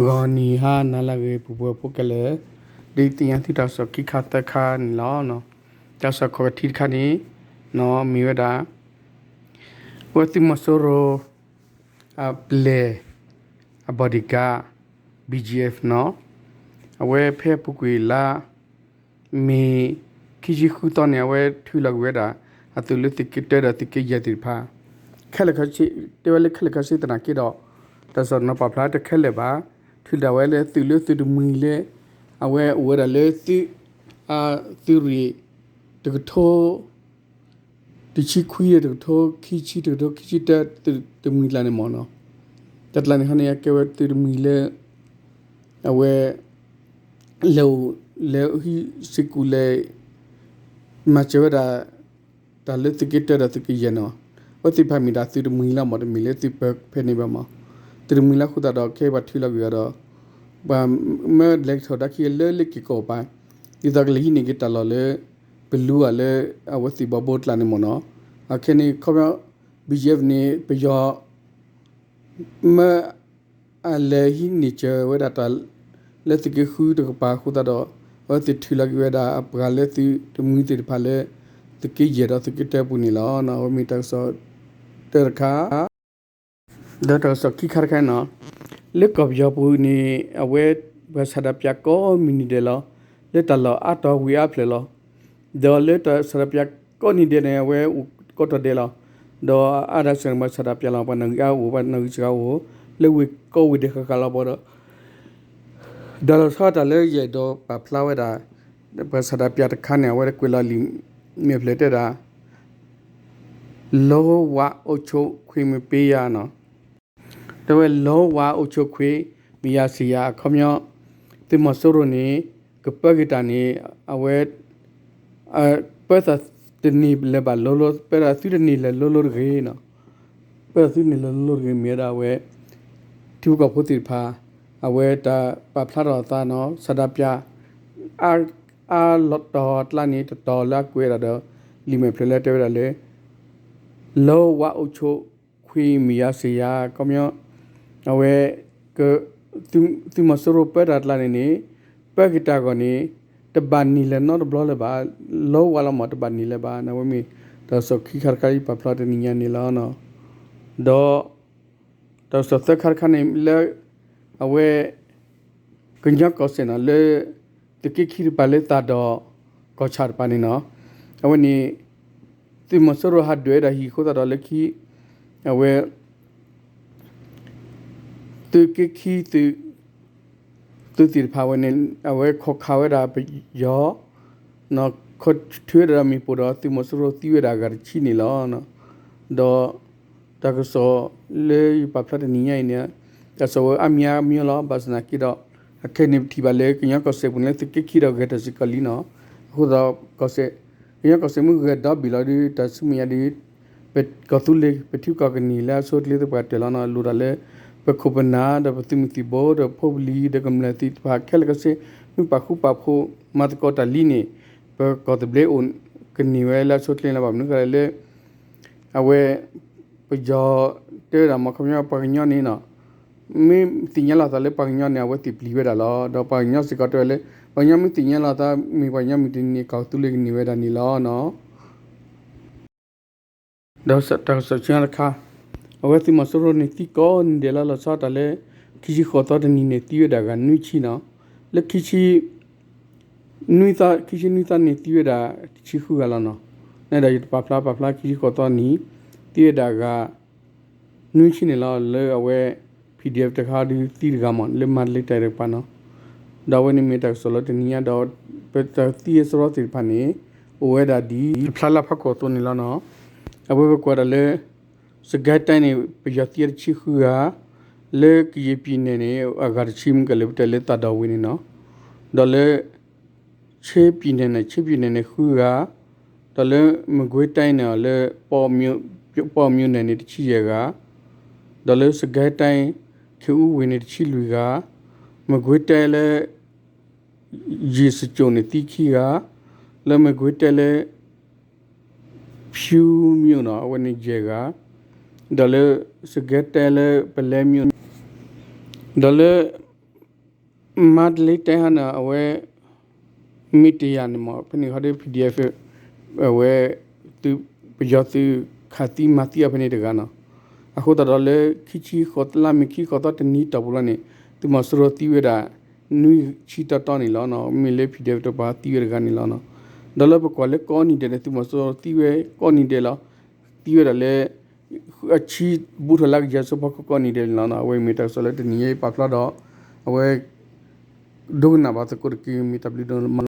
ဂီၤနံၤဟါနၤလၢအဂ့ၤ ပူၤပှဲၤဖိခဲလၢာ်, ဒ်သ့ၣ်ညါသုတၢ်ကစီၣ်ခံခါသၢခါန့ၣ်လီၤ. တၢ်ကစီၣ်ခီၣ်ကထံတခါန့ၣ် မ့ၢ်ဝဲဒၣ် အဝဲသုးမီၤစိရိၤ အပျဲၢ် အ bodyguard BGF နီၤ, အဝဲဖဲအပူၤကွံာ်လါ မ့ၤ ခံဆံဃုသီန့ၣ် အဝဲထုးလီၤကွံာ်ဝဲဒၣ် အသုးလၢသုးက့တၢဒီးသုးက့ယဲၢ်သ့ၣ်တဖၣ် ခဲလၢာ်ခဲဆ့, တဲဝဲလၢခဲလၢာ်ခဲဆ့သနာ်က့ဒီး တၢ်ကစီၣ်နီၤပာ်ဖျါတခဲလၢာ်ဘၣ်, ထုးဒၣ်ဝဲလၢသုးလၢသုးတမှံၤလၢ အဝဲအိၣ်ဝဲဒၣ်လၢသုး အသုးရ့ၣ် တကထိ တဆံခွံ တကထိခံဆံ တကထိခံဆံတၢ သုးတမှံၤကျါန့ၣ်မ့ၢ်နီၤ, တၢ်ကျါန့ၣ်ခီန့ၣ် အကဲဝဲသုးတမှံၤလၢ အဝဲ လဲၤအိၣ် လဲၤဟံးစ့ၢ်ကီးလဲၤ မၤစၢၤဝဲဒၣ် တၢ်လၢသုးက့တၢဒီးသုးက့ယဲၢ်နီၤ, အဝဲသ့ၣ်တဖၣ်မ့ၢ်ဒၣ်သုးတမှံၤလီၤမ့ၢ် တမ့ၢ်လၢသုးပၢဖဲန့ၣ်ဘၣ်မ့ၢ်, သုးတမှံၤလီၤအဃိသတးဒီး ခဲအံၤပှၤထုးလီၤကွံာ်အီၤဒီး ပှၤမၢလဲၤကထီၣ်ဒါခံဂၤလၢလ့ၣ်က့ၤကီၢ်ပၤ, ဒ်သိးကလဲၤဟံးန့ၢ်က့ၤတၢ်လီၢ်လၢ ပလူအီၤလၢ အဝဲသ့ၣ်ဘီဘိကျါန့ၣ်မ့ၢ်နီၤ, အခဲန့ၣ်ခီဖျိ BGF န့ၣ် ပယီၤ မၢ အလဲၤဟံးန့ၢ်စၢၤဝဲဒၣ်တၢ် လၢသုးက့ဃုတကပၤအဃိသတးဒီး အဝဲသ့ၣ်ထုးလီၤကွံာ်ဝဲဒၣ်အပှၤလၢသုးတမှံၤသ့ၣ်တဖၣ်လၢ သုးက့ယဲၢ်ဒီးသုးက့တၢအပူၤန့ၣ်လီၤ. အဝဲမ့ၢ်တၢ်ကစီၣ်တၢတခါ ဒီးတၢ်ကစီၣ်ခံခါတခါန့ၣ်နီၤ, လၢကီၢ်ပယီၤပူၤန့ၣ် အဝဲပှၤဆန္ဒပြကိးမုၢ်နံၤဒဲးလီၤ, လၢတၢ်လီၢ်အါတီၤဝံၤအါဖျၢၣ်လီၤ. ဒီးလၢတၢ်ဆန္ဒပြကိးနံၤဒဲးန့ၣ် အဝဲအိၣ်ကိးတီၤဒဲးလီၤ. ဒီးအါဒၣ်စ့ၢ်ကီးပှၤဆန္ဒပြလီၤ ပှၤနီၣ်ဂံၢ်အါအိၣ် ပှၤနီၣ်ဂံၢ်စှၤအိၣ် လၢဝ့ၢ်ကိးဝ့ၢ်ဒဲးဃၣ်ဃၣ်လီၤဘၣ်ဒီး ဒီးလီၤဆီတၢ်လၢယအဲၣ်ဒိးပာ်ဖျါဝဲဒၣ် ပှၤဆန္ဒပြတခါန့ၣ် အဝဲကွဲးလီၤလံာ်မဲာ်ဖျၢၣ်တဲဒၣ် လီဝါအိၣ်ဆိးခွ့မ့ၢ်ပ့ယါနီၤ, တဲဝဲ လီဝါအိၣ်ဆိးခွ့မ့ၢ်ယါစ့ယါ အခီပညီ သုးမီၤစိရိၤန့ၣ် ကပၢက့ၤတၢ်န့ၣ် အဝဲ ပၢသးတန့ၢ်လၢၤဘၣ်လိၤလိၤ ပၢသးသုတန့ၢ်လၢၤလိၤလိၤတဂ့ၤနီၤ, ပၢသးသုတန့ၢ်လၢၤလိၤလိၤတဂ့ၤ မ့ၢ်ဝဲဒၣ်အဝဲ ထံဖိကီၢ်ဖိသ့ၣ်တဖၣ် အဝဲတၢ်ပာ်ဖျါထီၣ်အသးနီၤ ဆန္ဒပြ အါလီၤတီၤအကျါန့ၣ် တတီၤလၢအကွဲးဒၣ်ဒီး လံာ်မဲာ်ဖျၢၣ်လၢတဲဝဲဒၣ်လၢ လီဝါအိၣ်ဆိးခွ့မ့ၢ်ယါစ့ယါ အခီပညီ အဝဲ သုးမီၤစိရိၤပၢတၢ်ကျါန့ၣ်န့ၣ် ပၢက့ၤတၢ်အဂီၢ်န့ၣ် တဘၣ်န့ၢ်လၢၤနီတဘျီလၢၤဘၣ်, လီဝါလီၤမ့ၢ် တဘၣ်န့ၢ်လၢၤဘၣ်န့ၣ် အဝဲမ့ၢ် တၢ်ကစီၣ်ခံခါတခါလၢယပာ်ဖျါတနံၤညါန့ၣ်လီၤ. ဒီး တၢ်ကစီၣ်သၢခါတခါန့ၣ် လၢ အဝဲ ကညီကီၢ်စဲၣ်နီၤ လၢ သုးက့ခံတကပၤလၢသးဒီး ကီၢ်ဆၣ်တကပၤန့ၣ်နီၤ, အဝဲန့ၣ် သုးမီၤစိရိၤဟးဒွဲၣ်ဝဲဒၣ်ဟံၣ်အဃိသတးဒီးလၢခံ အဝဲ သုးက့ခံ သုးသ့ၣ်တဖၣ်ဝဲန့ၣ် အဝဲခိးခးဝဲဒၣ်ပယီၤ ခိးထုးဝဲဒၣ်ဒီးမ့ၣ်ပိၢ်ဒီး သုးမီၤစိရိၤသံဝဲဒၣ်အဂၤတဆံန့ၣ်လီၤ. ဒီး တၢ်ကစီၣ်လၢယပာ်ဖျါတနံၤညါအံၤန့ၣ် တၢ်ကစီၣ်ဝဲအါမံၤအါမံၤလီၤ. ဘၣ်ဆၣ်သနာ်က့ဒီး အခဲအံၤန့ၣ်ပထံၣ်ဘၣ်လၢကညီကီၢ်စဲၣ်ပူၤန့ၣ် သုးက့ခံဒီးဂဲၤထီၣ်စ့ၢ်ကီးလံနီၤ. အဃိသတး ကညီကီၢ်စဲၣ်မ့ၢ်ဂဲၤဒီဘ့ၣ်လီၤဒီး တၢ်ဆူမဲာ်ညါဒီး ပကီၢ်သူလ့ၤ ပထံပကီၢ်ကန့ၢ်လၢအဆိအချ့သပှၢ်တၢၢ်လီၤနီၤ. လိၣ်တၢ်လၢ ပခိၣ်ပနၢ်ဒီးပသုးမုၢ်သံၣ်ဘိ ဒီးဖိပလံၤ ဒီးကမျၢၢ်သ့ၣ်တဖၣ်ခဲလၢာ်ခဲဆ့ မ့ၢ်ပာ်ဃူပာ်ဖိး မၤသကိးတၢ်လံန့ၣ် ပကီၢ်သဘျ့အိၣ်ကန့ၢ်ဝဲလၢအဆိအချ့လီၤ. ဘၣ်မနုၤဃိလဲၣ်လၢ အဝဲ ပယီၤတဲဝဲဒၣ်မ့ၢ်ခီပညီပှၤကညီန့ၣ်နီၤ မ့ၢ်သ့ၣ်ညါလီၤသးလၢပှၤကညီန့ၣ် အဝဲသ့ၣ်ပျံၤဝဲဒၣ်လီၤ. ဒီးပှၤကညီစ့ၢ်ကီးတဲဝဲလၢ ပှၤကညီမ့ၢ်သ့ၣ်ညါလီၤသး မ့ၢ်ပှၤကညီမ့ၢ်တန့ၢ် ကီၢ်သူလ့ၤကန့ၢ်ဝဲဒၣ်န့ၣ်လီၤနီၤ. ဒီးတၢ်ကစီၣ်ဆူညါတခါ အဝဲသုးမီၤစိရိၤန့ၣ်သံကိးနံၤဒဲးလီၤ. လီၤဆီတၢ်လၢ ခံဆံဃိးသီတနံၤန့ၣ် သံဝဲဒၣ်ဂၤနွံဆံနီၤ. လၢခံဆံ နွံသီ ခံဆံနွံသီန့ၣ် သံဝဲဒၣ်တဆံဃုဂၤလီၤနီၤ. န့ၣ်ဒီးယတပာ်ဖျါ ပာ်ဖျါခံဆံဃိးသီနံၤ သံဝဲဒၣ်ဂၤ နွံဆံန့ၣ်လီၤ. လၢအဝဲ PDF တခါဒီးသံတဂၤမ့ၢ် လၢမၤတလ့တၢ်တကပၤနီၤ. ဒီးအဝဲန့ၣ်မ့ၢ်တၢ်ကစီၣ်လၢတနံၤညါဒီး ပတၢ်သံအစရီသ့ၣ်တဖၣ်န့ၣ် အိၣ်ဝဲဒၣ်ဒ် ဖျါလၢဖးခိၣ်အသိးန့ၣ်လီၤနီၤ. အဝဲပကွၢ်ဒၣ်လၢ စကဲတဲန့ၣ် ပယီၤသံတဆံဃုဂၤ, လၢကယဲၢ်ပံၤနဲၣ်န့ၣ် အဂၤတဆံမ့ၢ်ကလဲၤပတဲလၢသးဒီဝ့ၢ်န့ၣ်နီၤ. ဒီးလၢ ဆ့ပံၤနဲၣ်န့ၣ် ဆ့ပံၤနဲၣ်န့ၣ်ဃုဂၤ, ဒီးလၢမကွ့ၤတဲန့ၣ် လၢ ပီၣ်မၠိၣ်နဲၣ်န့ၣ် တဆံယဲၢ်ဂၤ, ဒီးလၢစကဲတဲ ခ့အူဝ့ၢ်န့ၣ် တဆံလွံၢ်ဂၤ, မကွ့ၤတဲလၢ ယ့ၣ်စကၠိၣ်န့ၣ် သံခံဂၤ, လၢမကွ့ၤတဲလၢ ဖၠူမၠိၣ်နီၤ အဝဲန့ၣ်ယဲၢ်ဂၤ, ဒီးလၢစကဲတဲလၢပလဲမၠိၣ်, ဒီးလၢ မါတလ့တဲဟါန့ၣ် အဝဲ မ့ၢ်တယာ်န့ၣ်မ့ၢ် ဖဲန့ၣ်ခီဒီး PDF အဝဲ သုး ပယီၤသုးခးသံမၤသံအီၤဖဲန့ၣ်တဂၤနီၤ. အဃိသတးဒီးလၢခံဆံဃိးလါမ့ၤ ခံဆံဃိးသီတနံၤတီၢ်ပူၤလီၤန့ၣ် သုးမီၤစိရိၤသံဝဲဒၣ် နွံဆံတီတီန့ၣ်လီၤ. မ့ၢ်လၢ PDF တပၤသံဝဲတဂၤန့ၣ်လီၤ. ဒီးလၢပကွၢ်လၢကိးနံၤဒဲးန့ၣ် သုးမီၤစိရိၤသံဝဲကိးနံၤဒဲးလီၤ. သံဝဲဒၣ်လၢ အဆံဘူးထီၣ်လၢကယၤဆၢဖီခိၣ်ကိးနံၤဒဲးန့ၣ်လီၤ. အဝဲမ့ၢ်တၢ်ကစီၣ်လၢတနံၤညါအံၤပာ်ဖျါဒီး အဝဲ ဒိကနၣ်ဘၣ်သကိးတက့ၢ် မ့ၢ်တၢ်ဘျုးဒိၣ်မး.